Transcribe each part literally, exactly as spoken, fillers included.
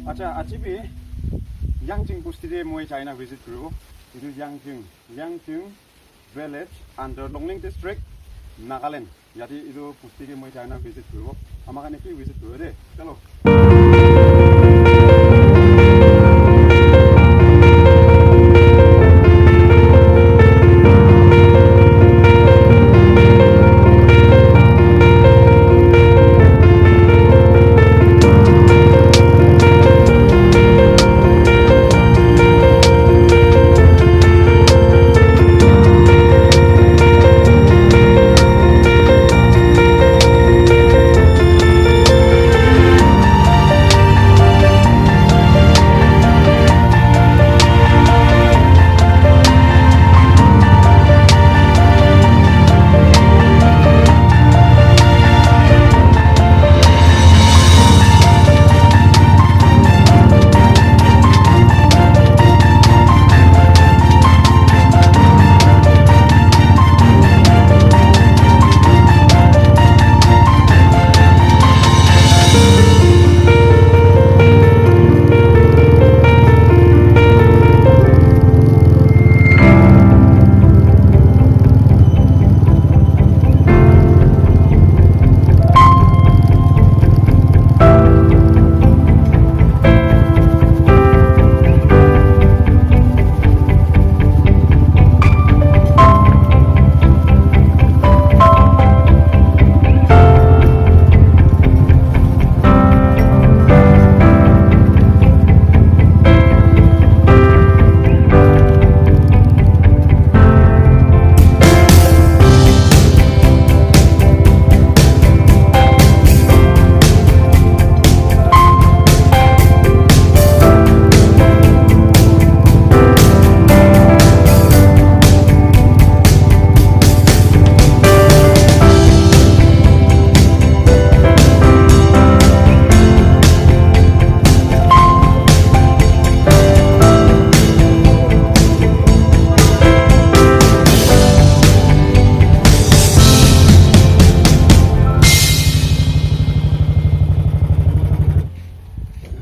Acha, aji bi Yangching bosti te moi jaina visit kuribo. Etu Yangching, Yangching village under Longleng district, Nagaland. Yate etu bosti ke moi jaina visit kuribo. Ama khan ke visit kuribo de. Chalo.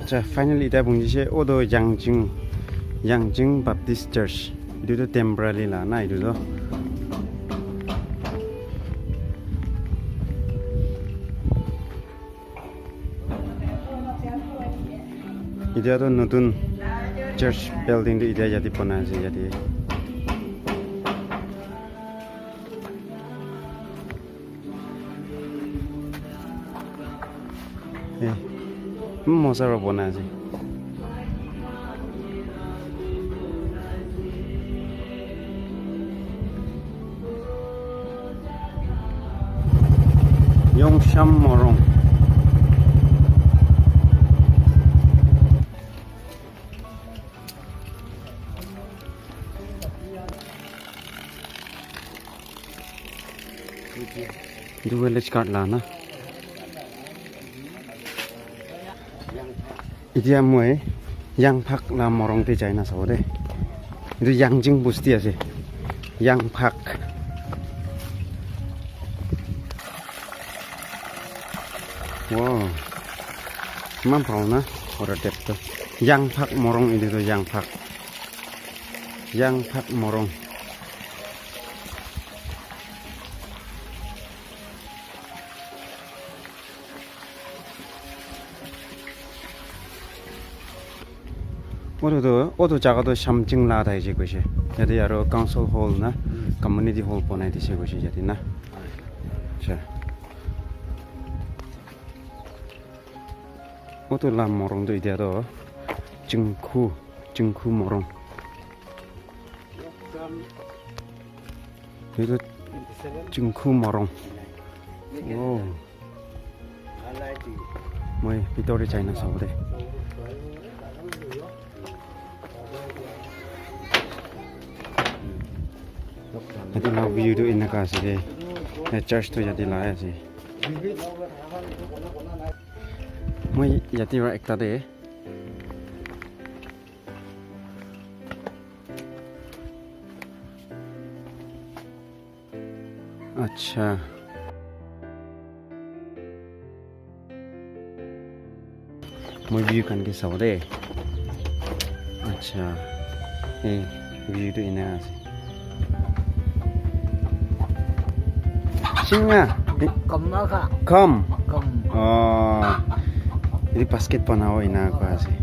Acha, finally, ita punji se, odo Yangching, Yangching Baptist Church. Itu tu temporary la na, itu tu. Itya tu notun church building tu itya yate banai ase yate. Eh, hmm, mosa para banai ase. Yongsham Morung. Etu village card la na. Itya moi Yangphak la morung te jaina sabo de. Etu Yangjing bosti ase. Yangphak. Wow. Iman bhal na? Water tap to. Yangphak morung etu to Yangphak. Yangphak morung. Otu tu, otu jaga tu Shamjing la thai je koise. Yate aro council hall na, community hall bonai dise koise yate na. Acha. Otu la morung tu itya tu Chingkhu, Chingkhu morung. Etu Chingkhu morung. Oh. Moi bitor te jaina sabo de. Etu la view tu eneka ase de. Eh, church tu yate la ase. Moi yate para ekta de. Acha. Moi view khan ke sabo de. Acha. Eh, view tu ena ase. Singa. Kam na kha. Kam. Kam. Oh. Ini basket banao ena ko ase.